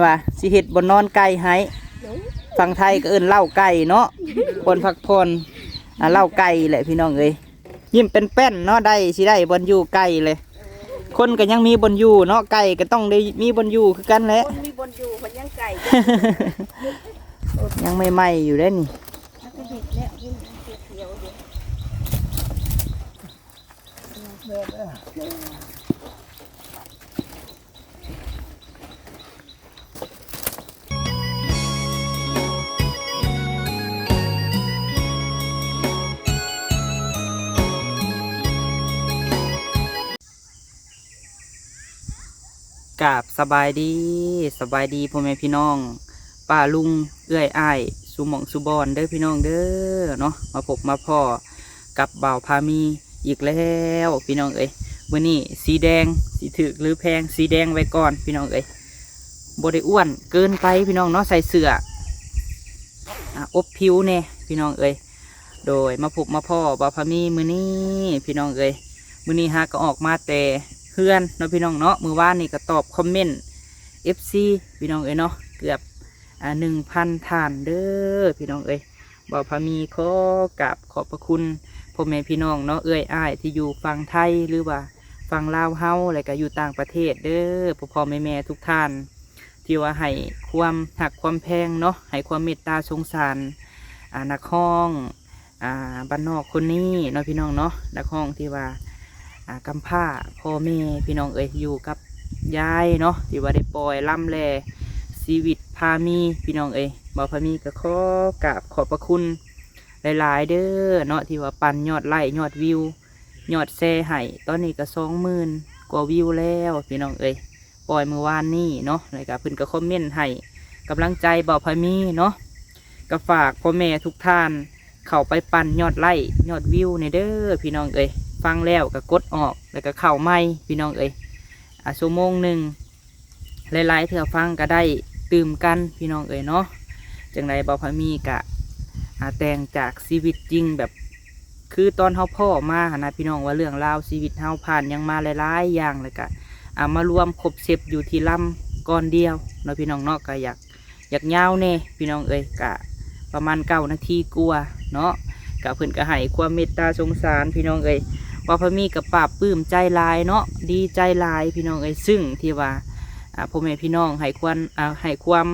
ວ່າຊິເຮັດບ່ອນນອນໄກ່ໃຫ້. ໂດຍ. ຝັ່ງໄທກໍເອີ້ນເລົ້າໄກ່ເນາະ ບ່ອນພັກຜ່ອນ ອ່າ ເລົ້າໄກ່ແຫຼະພີ່ນ້ອງເອີຍ. ຍິ້ມແປ້ນໆເນາະ ໄດ້ ຊິໄດ້ບ່ອນຢູ່ໄກ່ເລີຍ. ຄົນກໍຍັງມີບ່ອນຢູ່ເນາະ ໄກ່ກໍຕ້ອງໄດ້ມີບ່ອນຢູ່ຄືກັນແຫຼະ. ຄົນມີບ່ອນຢູ່ ເພິ່ນຍັງໄກ່ ຍັງໃໝ່ໆຢູ່ເດ້ນີ້. ກາບສະບາຍດີ ສະບາຍດີພໍ່ແມ່ພີ່ນ້ອງ ປ້າລຸງ ເອື້ອຍອ້າຍ ສູ່ໝ່ອງສູ່ບ່ອນເດີພີ່ນ້ອງເດີເນາະ. ມາພົບມາພໍ້ກັບບ່າວພາມີອີກແລ້ວພີ່ນ້ອງເອີຍ. ມື້ນີ້ສີແດງ ຊິຖືກຫຼືແພງ ສີແດງໄວ້ກ່ອນພີ່ນ້ອງເອີຍ. ບໍ່ໄດ້ອ້ວນເກີນໄປພີ່ນ້ອງເນາະ ໃສ່ເສື້ອ ອ່າ ອົບຜິວແດ່ພີ່ນ້ອງເອີຍ. ໂດຍ ມາພົບມາພໍ້ບ່າວພາມີມື້ນີ້ພີ່ນ້ອງເອີຍ. ມື້ນີ້ຫາກໍອອກມາແຕ່ເຮືອນເນາະພີ່ນ້ອງເນາະ. ມື້ວານນີ້ກໍຕອບຄອມເມັນເອັຟຊີພີ່ນ້ອງເອີຍເນາະ ເກືອບ ອ່າ ໜຶ່ງພັນທ່ານເດີພີ່ນ້ອງເອີຍ. ບ່າວພາມີຂໍກາບຂອບພະຄຸນພໍ່ແມ່ພີ່ນ້ອງເນາະ ເອື້ອຍອ້າຍທີ່ຢູ່ຝັ່ງໄທ ຫຼືວ່າຝັ່ງລາວເຮົາ ແລະກະຢູ່ຕ່າງປະເທດເດີ ພໍ່ໆແມ່ໆທຸກທ່ານ ທີ່ວ່າໃຫ້ຄວາມຮັກຄວາມແພງເນາະ ໃຫ້ຄວາມເມດຕາສົງສານ ອ່າ ນັກຮ້ອງ ອ່າ ບ້ານນອກຄົນນີ້ເນາະພີ່ນ້ອງເນາະ. ນັກຮ້ອງທີ່ວ່າ ອ່າ ກຳພ້າພໍ່ແມ່ພີ່ນ້ອງເອີຍ ຢູ່ກັບຍາຍເນາະ ທີ່ວ່າໄດ້ປ່ອຍລຳແລຊີວິດພາມີພີ່ນ້ອງເອີຍ. ບ່າວພາມີກໍຂໍກາບຂອບພະຄຸນຫຼາຍໆເດີເນາະ ທີ່ວ່າປັ່ນຍອດໄລ້ ຍອດວິວ ຍອດແຊໃຫ້. ຕອນນີ້ກໍສອງໝື່ນກວ່າວິວແລ້ວພີ່ນ້ອງເອີຍ. ປ່ອຍມື້ວານນີ້ເນາະ ແລ້ວກະເພິ່ນກໍຄອມເມັນໃຫ້ກຳລັງໃຈບ່າວພາມີເນາະ. ກໍຝາກພໍ່ແມ່ທຸກທ່ານເຂົ້າໄປປັ່ນຍອດໄລ້ຍອດວິວແດ່ເດີພີ່ນ້ອງເອີຍ. ຟັງແລ້ວກໍກົດອອກ ແລ້ວກໍເຂົ້າໃໝ່ພີ່ນ້ອງເອີຍ. ອ່າ ຊົ່ວໂມງໜຶ່ງ ຫຼາຍໆເທື່ອຟັງກໍໄດ້ຕື່ມກັນພີ່ນ້ອງເອີຍເນາະ. ຈັ່ງໃດບ່າວພາມີກະ ອ່າ ແຕ່ງຈາກຊີວິດຈິງ ແບບຄືຕອນເຮົາພໍ້ມາຫັ້ນນະພີ່ນ້ອງ ວ່າເລື່ອງລາວຊີວິດເຮົາຜ່ານຫຍັງມາຫຼາຍໆຢ່າງ ແລ້ວກະ ອ່າ ມາລວມຄົບເຊັບຢູ່ທີ່ລຳກ່ອນດຽວເນາະພີ່ນ້ອງເນາະ. ກະຢາກ ຢາກຍາວແດ່ພີ່ນ້ອງເອີຍ ກະປະມານເກົ້ານາທີກວ່າເນາະ. ກະເພິ່ນກະໃຫ້ຄວາມເມດຕາສົງສານພີ່ນ້ອງເອີຍ. ບ່າວພາມີກະປາບປຶ້ມໃຈຫຼາຍເນາະ ດີໃຈຫຼາຍພີ່ນ້ອງເອີຍ ຊຶ່ງທີ່ວ່າ ອ່າ ພໍ່ແມ່ພີ່ນ້ອງໃຫ້ຄວາມ ອ່າ ໃຫ້ຄວາມ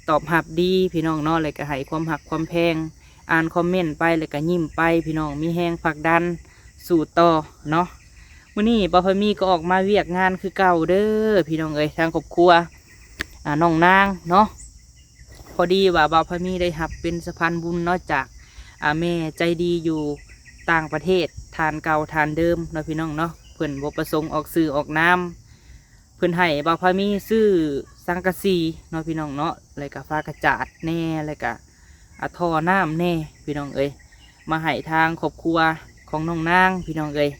ຕອບຮັບດີພີ່ນ້ອງເນາະ ແລ້ວກະໃຫ້ຄວາມຮັກຄວາມແພງ ອ່ານຄອມເມັນໄປແລ້ວກະຍິ້ມໄປພີ່ນ້ອງ ມີແຮງຜັກດັນ ສູ້ຕໍ່ເນາະ. ມື້ນີ້ບ່າວພາມີກໍອອກມາວຽກງານຄືເກົ່າເດີພີ່ນ້ອງເອີຍ ທາງຄອບຄົວ ອ່າ ນ້ອງນາງເນາະ. ພໍດີວ່າບ່າວພາມີໄດ້ຮັບເປັນສະພານບຸນເນາະ ຈາກ ອ່າ ແມ່ໃຈດີຢູ່ຕ່າງປະເທດ ທ່ານເກົ່າທ່ານເດີມເນາະພີ່ນ້ອງເນາະ. ເພິ່ນບໍ່ປະສົງອອກຊື່ອອກນາມ ເພິ່ນໃຫ້ບ່າວພາມີຊື້ສັງກະສີເນາະພີ່ນ້ອງເນາະ ແລ້ວກະຝາກະຈາດແດ່ ແລ້ວກະ ອ່າ ທໍ່ນ້ຳແດ່ພີ່ນ້ອງເອີຍ ມາໃຫ້ທາງຄອບຄົວຂອງນ້ອງນາງພີ່ນ້ອງເອີຍ.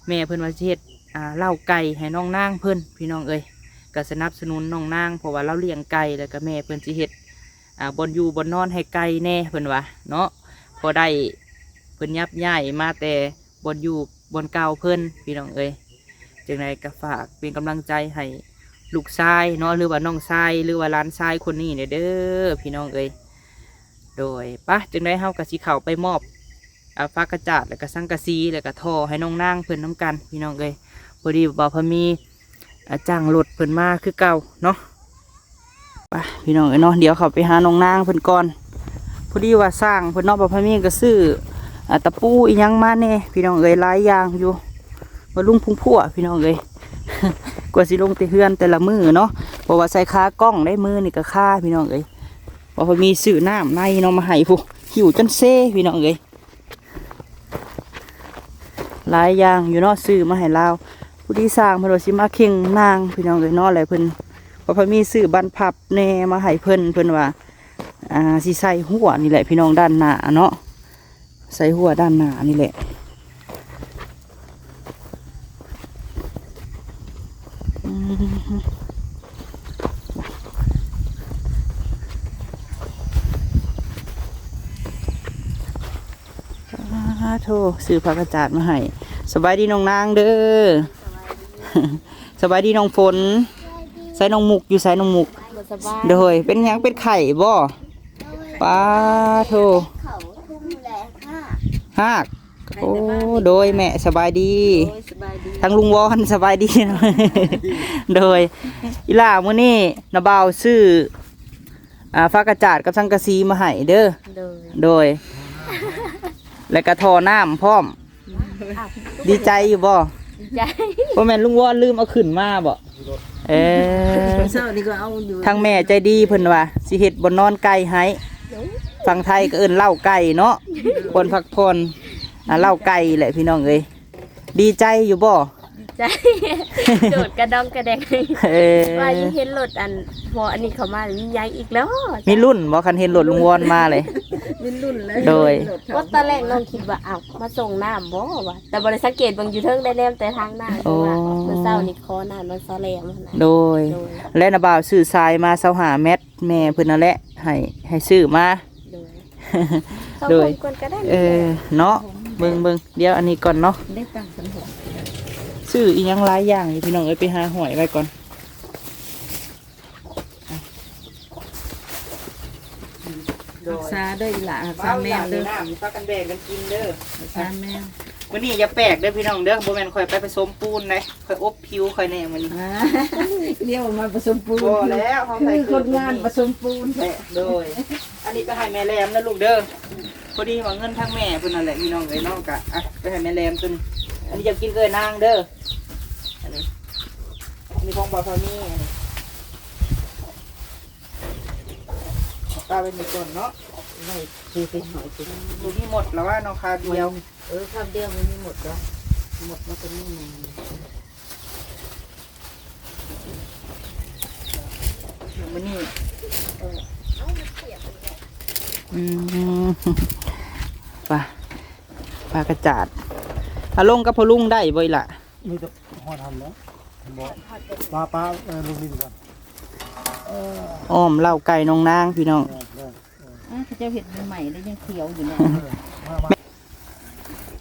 ແມ່ເພິ່ນວ່າຊິເຮັດ ອ່າ ເລົ້າໄກ່ໃຫ້ນ້ອງນາງເພິ່ນພີ່ນ້ອງເອີຍ. ກະສະໜັບສະໜູນນ້ອງນາງ ເພາະວ່າລາວລ້ຽງໄກ່ ແລ້ວກະແມ່ເພິ່ນຊິເຮັດ ອ່າ ບ່ອນຢູ່ບ່ອນນອນໃຫ້ໄກ່ແດ່ເພິ່ນວ່າເນາະ. ພໍໄດ້ເພິ່ນຍັບຍ້າຍມາແຕ່ບ່ອນຢູ່ບ່ອນເກົ່າເພິ່ນພີ່ນ້ອງເອີຍ. ຈັ່ງໃດກໍຝາກເປັນກຳລັງໃຈໃຫ້ລູກຊາຍເນາະ ຫຼືວ່ານ້ອງຊາຍ ຫຼືວ່າຫຼານຊາຍຄົນນີ້ແດ່ເດີພີ່ນ້ອງເອີຍ. ໂດຍ ປະ ຈັ່ງໃດເຮົາກໍຊິເຂົ້າໄປມອບ ອ່າ ຝາກະຈາດ ແລ້ວກໍສັງກະສີ ແລ້ວກໍທໍ່ໃຫ້ນ້ອງນາງເພິ່ນນຳກັນພີ່ນ້ອງເອີຍ. ພໍດີບ່າວພາມີ ອ່າ ຈ້າງລົດເພິ່ນມາຄືເກົ່າເນາະ. ໄປພີ່ນ້ອງເອີຍເນາະ ດຽວເຂົ້າໄປຫານ້ອງນາງເພິ່ນກ່ອນ. ພໍດີວ່າຊ່າງເພິ່ນເນາະ ບ່າວພາມີກໍຊື້ ອ່າ ຕະປູອີ່ຫຍັງມາແດ່ພີ່ນ້ອງເອີຍ ຫຼາຍຢ່າງຢູ່ ວ່າລຸງພຸງພົວພີ່ນ້ອງເອີຍ. ກວ່າຊິລົງແຕ່ເຮືອນແຕ່ລະມື້ເນາະ ເພາະວ່າໃສ່ຂາກ້ອງໄດ໋ ມືນີ້ກໍຄາພີ່ນ້ອງເອີຍ. ບ່າວພາມີຊື້ນ້ຳໃນເນາະມາໃຫ້ພຸ້ນ ຫິ້ວຈົນເຊພີ່ນ້ອງເອີຍ. ຫຼາຍຢ່າງຢູ່ເນາະ ຊື້ມາໃຫ້ລາວ. ຜູ້ດີຊ່າງເພິ່ນວ່າຊິມາເຄັ່ງນາງພີ່ນ້ອງເອີຍເນາະ ແລ້ວເພິ່ນ ບ່າວພາມີຊື້ບານພັບແດ່ມາໃຫ້ເພິ່ນ ເພິ່ນວ່າ ອ່າ ຊິໃສ່ຮົ້ວນີ້ແຫຼະພີ່ນ້ອງ ດ້ານໜ້າເນາະ ໃສ່ຮົ້ວດ້ານໜ້ານີ້ແຫຼະ. ອາໂທ ຊື້ຜັກກະຈາດມາໃຫ້. ສະບາຍດີນ້ອງນາງເດີ. ສະບາຍດີນ້ອງຝົນ. ໃສນ້ອງມຸກ ຢູ່ໃສນ້ອງມຸກ? ສະບາຍ ໂດຍ ເປັນຫຍັງ ເປັນໄຂ້ບໍ່? ໂດຍ ປາໂທ ເຂົ້າທຸ່ມແລະຮາກ ຮາກ ໂອ້ ໂດຍ ແມ່ ສະບາຍດີ ໂດຍ ສະບາຍດີ ທາງລຸງວອນ ສະບາຍດີ ໂດຍ ອີ່ຫຼ້າ ມື້ນີ້ນ້າບ່າວຊື້ ອ່າ ຝາກະຈາດກັບສັງກະສີມາໃຫ້ເດີ ໂດຍ ໂດຍ ແລ້ວກະທໍ່ນ້ຳພ້ອມ ດີໃຈຢູ່ບໍ່? ດີໃຈ ບໍ່ແມ່ນລຸງວອນລືມເອົາຂຶ້ນມາບໍ່? ເອີ ເຊົ້ານີ້ກໍເອົາຢູ່ ທາງແມ່ໃຈດີເພິ່ນວ່າຊິເຮັດບ່ອນນອນໄກ່ໃຫ້ ໂດຍ ຝັ່ງໄທກໍເອີ້ນເລົ້າໄກ່ເນາະ ບ່ອນພັກຜ່ອນ ອ່າ ເລົ້າໄກ່ແຫຼະພີ່ນ້ອງເອີຍ ດີໃຈຢູ່ບໍ່? ໃຈ ໂດດກະດອງກະແດງ ເອີ ວ່າຊິເຫັນລົດອັນ ພໍອັນນີ້ເຂົ້າມາມີຫຍັງອີກແລ້ວ ມີລຸ້ນບໍ່? ຄັນເຫັນລົດລຸງວອນມາເລີຍ ມີລຸ້ນເລີຍ ໂດຍ ໂອ້ ຕອນແລກນ້ອງຄິດວ່າ ອ້າວ ມາສົ່ງນ້ຳບໍ່ວະ ແຕ່ບໍ່ໄດ້ສັງເກດເບິ່ງຢູ່ເທິງ ໄດ້ແນມແຕ່ທາງໜ້າ ໂອ້ ວ່າມື້ເຊົ້ານີ້ຂໍນ້ຳນຳສາວແຫຼມຫັ້ນນະ ໂດຍ ໂດຍ ແລະນ້າບ່າວຊື້ຊາຍມາຊາວຫ້າແມັດ ແມ່ເພິ່ນນັ້ນແຫຼະ ໃຫ້ ໃຫ້ຊື້ມາ ໂດຍ ໂດຍ ເອີ ເນາະ ເບິ່ງໆ ດຽວອັນນີ້ກ່ອນເນາະ ໄດ້ຕັ້ງສຳຮອງ ຊື້ອີ່ຫຍັງຫຼາຍຢ່າງຢູ່ພີ່ນ້ອງເອີຍ ໄປຫາຫ້ອຍໄວ້ກ່ອນ ໂດຍ ຮັກສາເດີອີ່ຫຼ້າ ຮັກສາແມ່ເດີ ນ້ຳພາກັນແບ່ງກັນກິນເດີ ຮັກສາແມ່ ມື້ນີ້ຢ່າແປກເດີພີ່ນ້ອງເດີ ບໍ່ແມ່ນຂ້ອຍໄປປະສົມປູນເດ້ ຂ້ອຍອົບຜິວຂ້ອຍແດ່ມື້ນີ້ ອ່າ ລຽວມາປະສົມປູນ ບໍ່ແລ້ວ ເຮົາໃສ່ ຄືຄົນງານປະສົມປູນແທ້ ໂດຍ ອັນນີ້ໄປໃຫ້ແມ່ແຫຼມນະລູກເດີ ພໍດີວ່າເງິນທາງແມ່ເພິ່ນນັ້ນແຫຼະພີ່ນ້ອງເອີຍເນາະ ກະ ອ່ະ ໄປໃຫ້ແມ່ແຫຼມຕົວນີ້ ອັນນີ້ຈະກິນເກີນນາງເດີ ອັນນີ້ ອັນນີ້ຂອງບ່າວພາມີ ອັນນີ້ ເອົາປະໄວ້ນີ້ກ່ອນເນາະ ໄວ້ຊື້ໄປຫອຍກິນ ບໍ່ມີໝົດລະວ່າເນາະ ຄາວດຽວ ເອີ ຄາວດຽວບໍ່ມີໝົດດອກ ໝົດມັນກໍມີ ມື້ນີ້ ເອີ ອືມ ປາ ປາກະຈາດ ອາ ລົງກັບພໍ່ລຸງໄດ້ບໍ່ອີ່ຫຼ້າ? ມີແຕ່ຮອດຫັ້ນແຫຼະ ເຫັນບໍ່? ປາ ປາ ເອີ ລົງນີ້ກ່ອນ ເອີ ອ້ອມເລົ້າໄກ່ນ້ອງນາງພີ່ນ້ອງ ເອີ ເອີ ອ່າ ເຂົາເຈົ້າເຮັດໃໝ່ໆ ແລ້ວຍັງຂຽວຢູ່ເນາະ ເອີ ມາ ມາ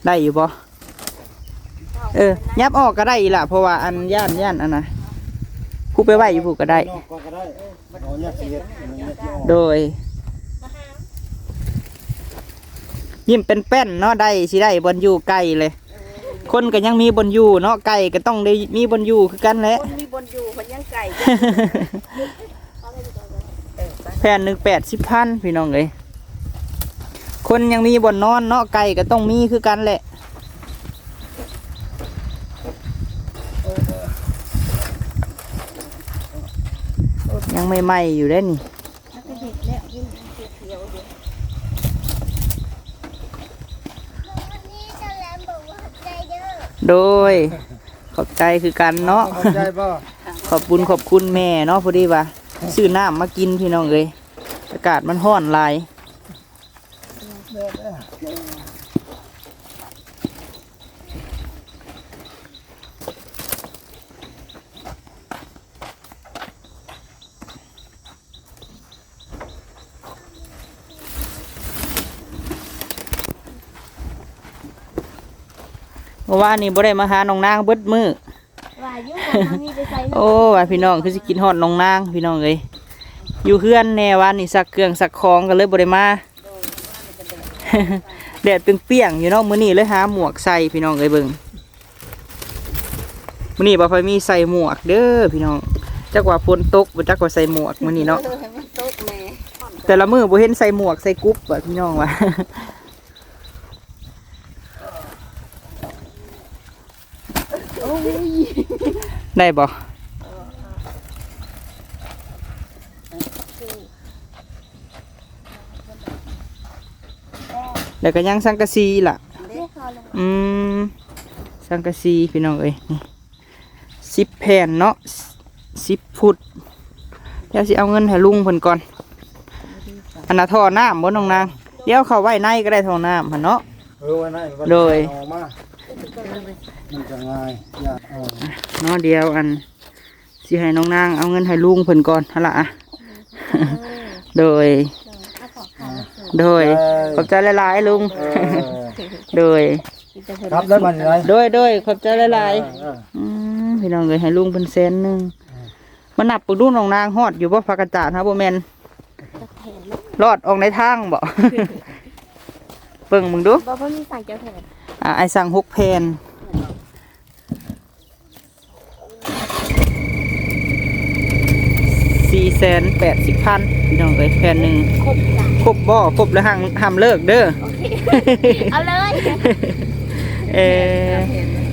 ໄດ້ຢູ່ບໍ່? ເອີ ຫຍັບອອກກໍໄດ້ອີ່ຫຼ້າ ເພາະວ່າອັນ ຢ້ານ ຢ້ານອັນນະ ຜູ້ໄປໄວ້ຢູ່ຜູ້ກໍໄດ້ ນອກກໍໄດ້ ເອົາຫຍັບຊິເຮັດ ມັນຫຍັບຊິອອກ ໂດຍ ຍິ້ມແປ້ນໆເນາະ ໄດ້ ຊິໄດ້ບ່ອນຢູ່ໄກ່ເລີຍ ຄົນກໍຍັງມີບ່ອນຢູ່ເນາະ ໄກ່ກໍຕ້ອງໄດ້ມີບ່ອນຢູ່ຄືກັນແຫຼະ ຄົນມີບ່ອນຢູ່ ຄົນຍັງໄກ່ ແຜ່ນໜຶ່ງແປດສິບພັນ ພີ່ນ້ອງເອີຍ ຄົນຍັງມີບ່ອນນອນເນາະ ໄກ່ກໍຕ້ອງມີຄືກັນແຫຼະ ຍັງໃໝ່ໆຢູ່ເດ້ນີ້ ໂດຍ ຂອບໃຈຄືກັນເນາະ ຂອບໃຈບໍ່? ຂອບບຸນຂອບຄຸນແມ່ເນາະ ພໍດີວ່າຊື້ນ້ຳມາກິນ ພີ່ນ້ອງເອີຍ ອາກາດມັນຮ້ອນຫຼາຍ. ເມື່ອວານນີ້ບໍ່ໄດ້ມາຫານ້ອງນາງເບິດມື້ ວ່າຢູ່ ບໍ່ມີໄປໃສເນາະ ໂອ້ ວ່າພີ່ນ້ອງຄືຊິຄິດຮອດນ້ອງນາງ ພີ່ນ້ອງເອີຍ ຢູ່ເຮືອນແດ່ ວານນີ້ຊັກເຄື່ອງຊັກຂອງກໍເລີຍບໍ່ໄດ້ມາ ແດດປ່ຽງໆຢູ່ເນາະ ມື້ນີ້ເລີຍຫາໝວກໃສ່ ພີ່ນ້ອງເອີຍ ເບິ່ງ ມື້ນີ້ບໍ່ຄ່ອຍມີໃສ່ໝວກເດີພີ່ນ້ອງ ຈັກວ່າຝົນຕົກບໍ່ ຈັກວ່າໃສ່ໝວກມື້ນີ້ເນາະ ເອີ ໃຫ້ມັນຕົກແດ່ ແຕ່ລະມື້ບໍ່ເຫັນໃສ່ໝວກໃສ່ກຸບວ່າ ພີ່ນ້ອງວ່າ ໂອ້ຍ ໄດ້ບໍ່? ແລ້ວກໍຍັງສັງກະສີລະ ອືມ ສັງກະສີພີ່ນ້ອງເອີຍ ນີ້ ສິບແຜ່ນເນາະ ສິບຟຸດ ດຽວຊິເອົາເງິນໃຫ້ລຸງເພິ່ນກ່ອນ ອັນນ່າ ທໍ່ນ້ຳບໍ່ນ້ອງນາງ ດຽວເຂົ້າໄວ້ໃນກໍໄດ້ ທໍ່ນ້ຳຫັ້ນເນາະ ເອີ ໄວ້ໃນ ໂດຍ ມັນຈະງ່າຍ ຢ່າ ເນາະ ດຽວອັນ ຊິໃຫ້ນ້ອງນາງເອົາເງິນໃຫ້ລຸງເພິ່ນກ່ອນຫັ້ນລະ ໂດຍ ໂດຍ ຂອບໃຈຫຼາຍໆ ລຸງ ເອີ ໂດຍ ກັບແລ້ວບັດນີ້ ໂດຍ ໂດຍ ຂອບໃຈຫຼາຍໆ ເອີ ເອີ ອືມ ພີ່ນ້ອງເອີຍ ໃຫ້ລຸງເພິ່ນແສນໜຶ່ງ ເອີ ມານັບເບິ່ງດູ ນ້ອງນາງຮອດຢູ່ບໍ່? ຜັກກະຈາດເຮົາບໍ່ແມ່ນ ຈັກແຜ່ນເນາະ ລອດອອກໃນທາງບໍ່? ເບິ່ງເບິ່ງດູ. ບໍ່ ບໍ່ມີສັ່ງຈັກແຜ່ນ. ອ່າ ອ້າຍສັ່ງຫົກແຜ່ນ. ສີ່ແສນແປດສິບພັນ ພີ່ນ້ອງເອີຍ ແຜ່ນໜຶ່ງ. ຄົບຈ້ະ ຄົບບໍ່? ຄົບແລ້ວຫ້າມ ຫ້າມເລີກເດີ. ໂອເຄ ເອົາເລີຍ. ເອີ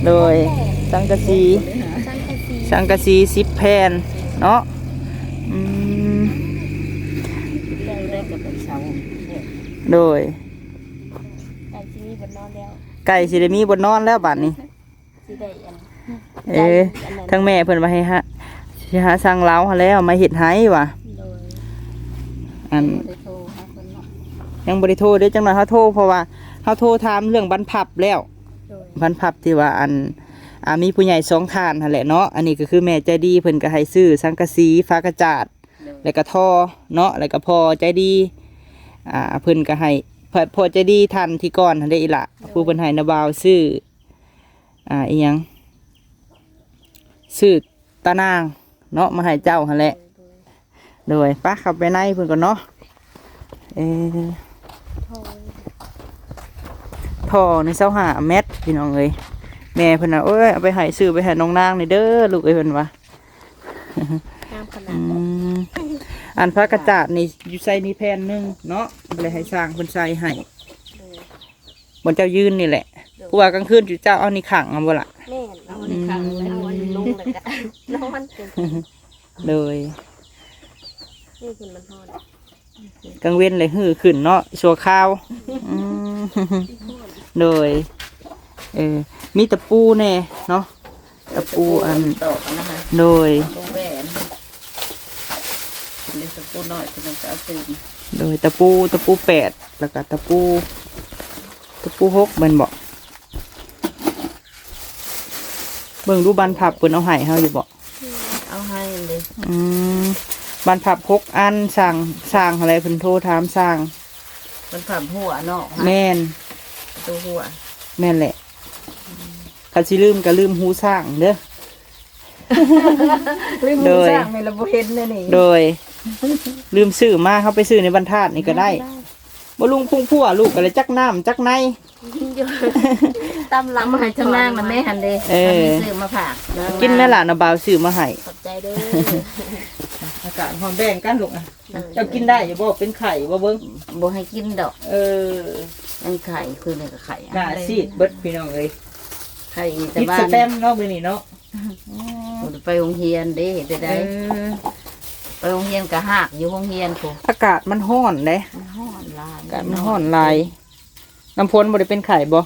ໂດຍ ສັງກະສີ ສັງກະສີ ສັງກະສີສິບແຜ່ນເນາະ. ອືມ ໂດຍ ໃກ້ຊິມີບ່ອນນອນແລ້ວ ໃກ້ຊິໄດ້ມີບ່ອນນອນແລ້ວບາດນີ້. ຊິໄດ້ອັນ ເອີ ທາງແມ່ເພິ່ນວ່າໃຫ້ຫາ ຊິຫາຊ່າງລາວຫັ້ນແຫຼະມາເຮັດໃຫ້ວ່າ. ໂດຍ ອັນ ຍັງບໍ່ໄດ້ໂທຫາເພິ່ນເນາະ ຍັງບໍ່ໄດ້ໂທເດ້. ຈັກໜ້ອຍເຮົາໂທ ເພາະວ່າເຮົາໂທຖາມເລື່ອງບັນພັບແລ້ວ. ໂດຍ ບັນພັບທີ່ວ່າອັນ ອ່າ ມີຜູ້ໃຫຍ່ສອງທ່ານຫັ້ນແຫຼະເນາະ. ອັນນີ້ກໍຄືແມ່ໃຈດີ ເພິ່ນກໍໃຫ້ຊື້ສັງກະສີ ຝາກະຈາດ ໂດຍ ແລ້ວກໍທໍ່ເນາະ ແລ້ວກໍພໍ່ໃຈດີ ອ່າ ເພິ່ນກໍໃຫ້ ພໍ່ໃຈດີທ່ານທີ່ກ່ອນຫັ້ນເດ້ ອີ່ຫຼະ ໂດຍ ຜູ້ເພິ່ນໃຫ້ນ້າບ່າວຊື້ ອ່າ ອີ່ຫຍັງ ຊື້ຕານາງເນາະ ມາໃຫ້ເຈົ້າຫັ້ນແຫຼະ. ໂດຍ ໂດຍ ໄປເຂົ້າໄປໃນເພິ່ນກ່ອນເນາະ. ເອີ ທໍ່ນີ້ຊາວຫ້າແມັດ ພີ່ນ້ອງເອີຍ. ແມ່ເພິ່ນວ່າ ໂອ້ຍ ເອົາໄປໃຫ້ ຊື້ໄປໃຫ້ນ້ອງນາງນີ້ເດີລູກເອີຍ ເພິ່ນວ່າ. ງາມຂະໜາດ ອືມ ອັນຜ້າກະຈາດນີ້ຢູ່ໃສ່ນີ້ແຜ່ນໜຶ່ງເນາະ ແລ້ວໃຫ້ຊ່າງເພິ່ນໃສ່ໃຫ້. ໂດຍ ບ່ອນເຈົ້າຢືນນີ້ແຫຼະ. ໂດຍ ເພາະວ່າກາງຄືນເຈົ້າເອົານີ້ຂັງເອົາບໍ່ລະ? ແມ່ນ ເອົາອັນນີ້ຂັງ ອືມ ແລ້ວເອົາອັນນີ້ລົງ ແລ້ວກໍນອນ. ໂດຍ ນີ້ຄືມັນຮ້ອນ ກາງເວັນເລີຍຮືຂຶ້ນເນາະ ຊົ່ວຄາວ. ອືມ ໂດຍ ເອີ ມີຕະປູແດ່ເນາະ ຕະປູອັນ ຕອກນະ. ໂດຍ ຕະປູແຫວນ ເປັນຕະປູນ້ອຍ ເພິ່ນກໍເອົາຕື່ມ. ໂດຍ ຕະປູ ຕະປູແປດ ແລ້ວກໍຕະປູ ຕະປູຫົກແມ່ນບໍ່? ເບິ່ງດູ ບານພັບເພິ່ນເອົາໃຫ້ເຮົາຢູ່ບໍ່? ເອົາໃຫ້ເດ້. ອືມ ບານພັບຫົກອັນ ຊ່າງ ຊ່າງຫັ້ນແຫຼະ ເພິ່ນໂທຖາມຊ່າງ. ບານພັບຫົວເນາະ? ແມ່ນ ປະຕູຫົວ. ແມ່ນແຫຼະ. ອືມ ຄັນຊິລືມກໍລືມຫູຊ້າງເດີ. ລືມຫູຊ້າງແມ່ນລະບໍ່ເຫັນແນວນີ້. ໂດຍ ລືມຊື້ມາ ເຮົາໄປຊື້ໃນບ້ານທາດນີ້ກໍໄດ້. ໄດ້ ບໍ່ ລຸງພຸງພົວ ລູກກໍເລີຍຈັກນ້ຳຈັກໃນ. ຕາມຫຼັງ ເອົາມາໃຫ້ເຈົ້ານາງນະແມ່ຫັ້ນເດ້. ເອີ ມັນມີຊື້ມາຝາກ ກິນແມ່ຫຼານນະ ບ່າວຊື້ມາໃຫ້. ຂອບໃຈເດີ. ອາກາດຮ້ອນ ແບ່ງກັນລູກ. ໂດຍ ເຈົ້າກິນໄດ້ຢູ່ບໍ່? ເປັນໄຂ້ບໍ່ເບິ່ງ? ບໍ່ໃຫ້ກິນດອກ. ເອີ ຍັງໄຂ້ ຄືນນີ້ກໍໄຂ້ ໜ້າຊີດເບິດພີ່ນ້ອງເອີຍ. ໄຂ້ແຕ່ບ້ານ ຕິດສະແຕມເນາະມື້ນີ້ເນາະ. ອືມ ບໍ່ໄດ້ໄປໂຮງຮຽນເດ້ ເຮັດໄດ້. ເອີ ໄປໂຮງຮຽນກໍຮາກຢູ່ໂຮງຮຽນພຸ້ນ. ອາກາດມັນຮ້ອນເດ້. ມັນຮ້ອນຫຼາຍ ອາກາດມັນຮ້ອນຫຼາຍ. ນ້ຳຝົນບໍ່ໄດ້ເປັນໄຂ້ບໍ່?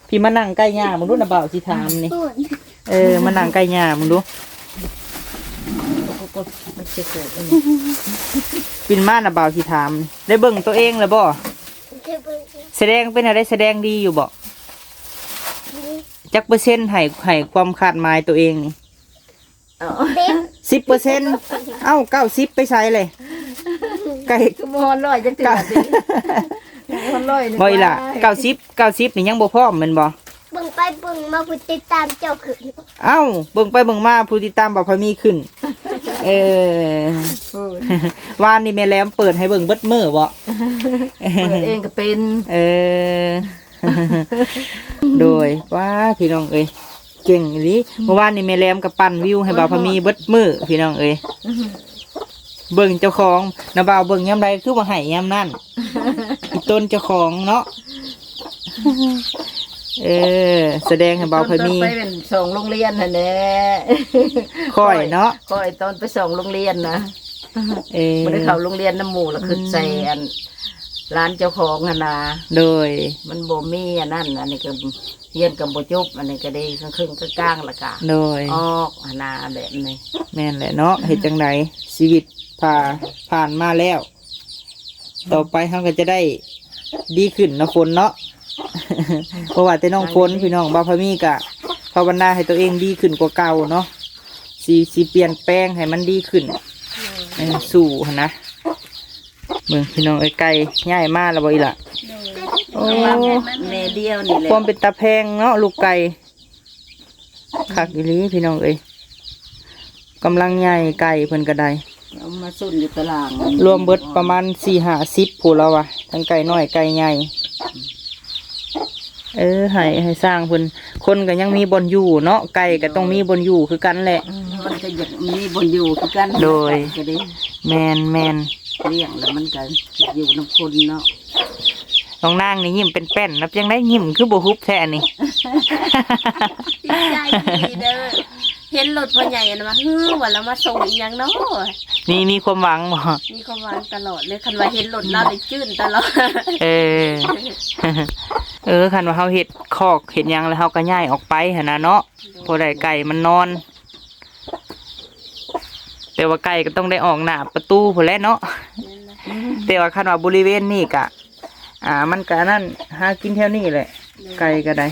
ພີ່ມານັ່ງໃກ້ຍ່າເບິ່ງດູ ນະບ່າວຊິຖາມນີ້. ເອີ ມານັ່ງໃກ້ຍ່າເບິ່ງດູ. ມັນຊິເກີດອັນນີ້ ປິ່ນມາ ນະບ່າວຊິຖາມ. ໄດ້ເບິ່ງຕົວເອງແລ້ວບໍ່? ໄດ້ເບິ່ງ. ສະແດງເປັນແນວໃດ? ສະແດງດີຢູ່ບໍ່? ດີ. ຈັກເປີເຊັນໃຫ້ ໃຫ້ຄວາມຄາດໝາຍຕົວເອງນີ້? ເອີ ສິບເປີເຊັນ. ເອົ້າ ເກົ້າສິບໄປໃສເລີຍ? ໃກ້ ຄືບໍ່ຮອດຮ້ອຍຈັກເທື່ອຕິ. ບໍ່ຮອດຮ້ອຍ ບໍ່ອີ່ຫຼະ. ເກົ້າສິບ ເກົ້າສິບນີ້ຍັງບໍ່ພ້ອມແມ່ນບໍ່? ເບິ່ງໄປເບິ່ງມາ ຜູ້ຕິດຕາມເຈົ້າຂຶ້ນ. ເອົ້າ ເບິ່ງໄປເບິ່ງມາ ຜູ້ຕິດຕາມບ່າວພາມີຂຶ້ນ. ເອີ ວານນີ້ແມ່ແຫຼມເປີດໃຫ້ເບິ່ງເບິດມື້ບໍ່? ເປີດເອງກໍເປັນ. ເອີ ໂດຍ ວ້າ ພີ່ນ້ອງເອີຍ ເກັ່ງອີ່ຫຼີ. ອືມ ເມື່ອວານນີ້ແມ່ແຫຼມກໍປັ່ນວິວໃຫ້ບ່າວພາມີເບິດມື້ ພີ່ນ້ອງເອີຍ. ອືມ ເບິ່ງເຈົ້າຂອງ ນະບ່າວເບິ່ງຍາມໃດຄືວ່າໃຫ້ຍາມນັ້ນ. ອີ່ຕົນເຈົ້າຂອງເນາະ. ເອີ ສະແດງໃຫ້ບ່າວພາມີ ຕອນໄປແມ່ນສອງໂຮງຮຽນຫັ້ນແຫຼະ. ຂ້ອຍເນາະ ຂ້ອຍຕອນໄປສອງໂຮງຮຽນນະ. ເອີ ບໍ່ໄດ້ເຂົ້າໂຮງຮຽນນຳໝູ່ ລະຄຶດໃສ່ ອືມ ອັນ ຫຼານເຈົ້າຂອງຫັ້ນນະ. ໂດຍ ມັນບໍ່ມີອັນນັ້ນ ອັນນີ້ກໍຮຽນກໍບໍ່ຈົບ ອັນນີ້ກໍໄດ້ເຄິ່ງໆ ກາງໆ ລະກະ ໂດຍ ອອກຫັ້ນນະ ແບບນີ້. ແມ່ນແຫຼະເນາະ ເຮັດຈັ່ງໃດ ຊີວິດຜ່າ ຜ່ານມາແລ້ວ. ຕໍ່ໄປເຮົາກໍຈະໄດ້ດີຂຶ້ນເນາະ ຝົນເນາະ. ບໍ່ວ່າແຕ່ນ້ອງຝົນ ພີ່ນ້ອງ ບ່າວພາມີກະພາວະນາໃຫ້ຕົວເອງດີຂຶ້ນກວ່າເກົ່າເນາະ ຊິ ຊິປ່ຽນແປງໃຫ້ມັນດີຂຶ້ນ. ເອີ ສູ້ຫັ້ນນະ. ເບິ່ງພີ່ນ້ອງເອີຍ ໄກ່ຍ້າຍມາແລ້ວບໍ່ອີ່ຫຼະ? ໂດຍ ໂອ້ ແມ່ດຽວນີ້ແຫຼະ. ຄວາມເປັນຕາແພງເນາະ ລູກໄກ່ ຄັກອີ່ຫຼີພີ່ນ້ອງເອີຍ. ກຳລັງໃຫຍ່ໄກ່ເພິ່ນກໍໄດ້ ເອົາມາຊົນຢູ່ຕາລ່າງ ລວມເບິດປະມານສີ່ຫ້າສິບພຸ້ນລະວ່າ ທັງໄກ່ນ້ອຍໄກ່ໃຫຍ່. ເອີ ໃຫ້ ໃຫ້ຊ່າງເພິ່ນ ຄົນກໍຍັງມີບ່ອນຢູ່ເນາະ ໄກ່ກໍຕ້ອງມີບ່ອນຢູ່ຄືກັນແຫຼະ. ເອີ ມັນກໍຢາກມີບ່ອນຢູ່ຄືກັນ ໂດຍ ໄກ່ກໍດີ ແມ່ນໆ ລ້ຽງແລ້ວມັນກໍຢາກຢູ່ນຳຄົນເນາະ. ນ້ອງນາງນີ້ຍິ້ມເປັນແປ້ນ ນັບຈັ່ງໄດ້ຍິ້ມຄືບໍ່ຫຸບແທ້ນີ້ ດີໃຈດີເດີ. ເຫັນລົດພໍ່ໃຫຍ່ອັນວ່າ ຮື ວ່າລາວມາສົ່ງອີ່ຫຍັງເນາະ ມີ ມີຄວາມຫວັງບໍ່? ມີຄວາມຫວັງຕະຫຼອດເລີຍ ຄັນວ່າເຫັນລົດລາວນີ້ຈື່ນຕະຫຼອດ. ເອີ ເອີ ຄັນວ່າເຮົາເຮັດຄອກເຮັດຫຍັງແລ້ວ ເຮົາກໍຍ້າຍອອກໄປຫັ້ນນະເນາະ ໂດຍ ພໍໄດ້ໄກ່ມັນນອນ. ແຕ່ວ່າໄກ່ກໍຕ້ອງໄດ້ອອກໜ້າປະຕູພຸ້ນແຫຼະເນາະ. ແມ່ນແຫຼະ ແຕ່ວ່າຄັນວ່າບໍລິເວນນີ້ກະ ອ່າ ມັນກະອັນນັ້ນ ຫາກິນແຖວນີ້ແຫຼະ ໂດຍ ໄກ່ກໍໄດ້